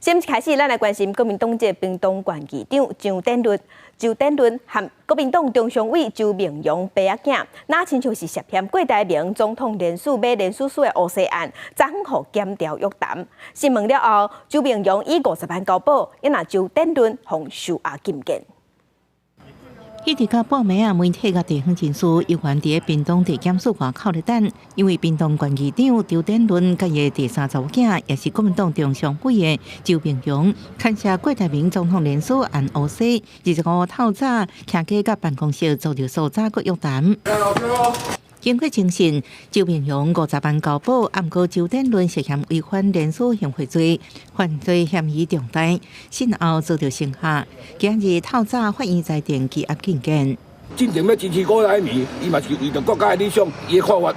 先開始，咱來關心國民黨這屏東縣議長張典倫。周典倫和國民黨中常委周明揚爸仔囝，若親像是涉嫌郭台銘總統連署買連署書的烏紗案，昨昏予檢調約談。訊問了後，周明揚以50萬交保，也若周典倫予收押禁見。一直到半暝啊，媒體佮地方人士猶原佇屏東地檢署外口咧等，因為屏東縣議長周典倫佮伊第三查某囝，也是國民黨中常委的周明揚，牽涉郭台銘總統連署案烏紗，25透早徛街佮辦公室遭著搜查閣約談。經過偵訊，周明揚50萬交保，毋過周典倫涉嫌違反連署行賄罪，犯罪嫌疑重大，訊後遭著刑嚇。今日透早法院裁定羈押禁見。真正欲支持郭台銘，伊嘛是為著國家的理想，伊的看法，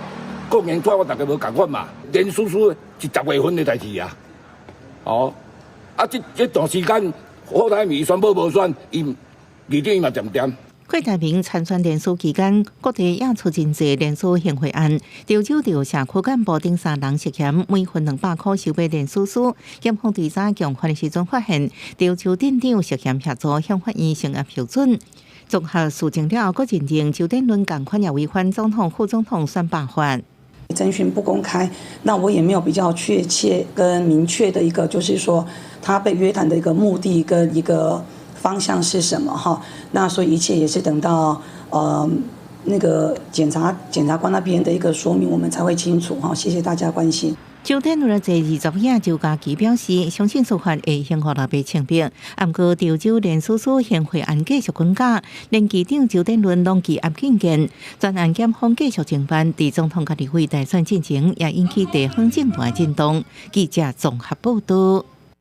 個人看法，大家無仝款嘛。連署書是10月份的代誌啊，哦，啊，這段時間郭台銘宣布無選，伊議長伊嘛恬恬。郭台銘參選連署期間，各地也出真濟連署行賄案，潮州著社區幹部等三人涉嫌每份200箍收買連署書，檢方追查共犯的時陣發現，潮州鎮長涉嫌協助向法院聲押批准。綜合事證了後，閣認定周典倫仝款也違反總統、副總統選罷法。偵訊不公開，那我也沒有比較確切跟明確的一個，就是說他被約談的一個目的跟一個方向是什麼？哈，那所以一切也是等到那個檢察官那邊的一個說明，我們才會清楚。哈，謝謝大家關心。周典倫的這二查某囝周嘉琪表示，相信司法會還予老爸清白。毋過潮州連署書行賄案繼續滾架，連議長周典倫攏羈押禁見，全案檢方繼續偵辦，佇總統佮立委大選進前，也引起地方政壇震動。記者綜合報道。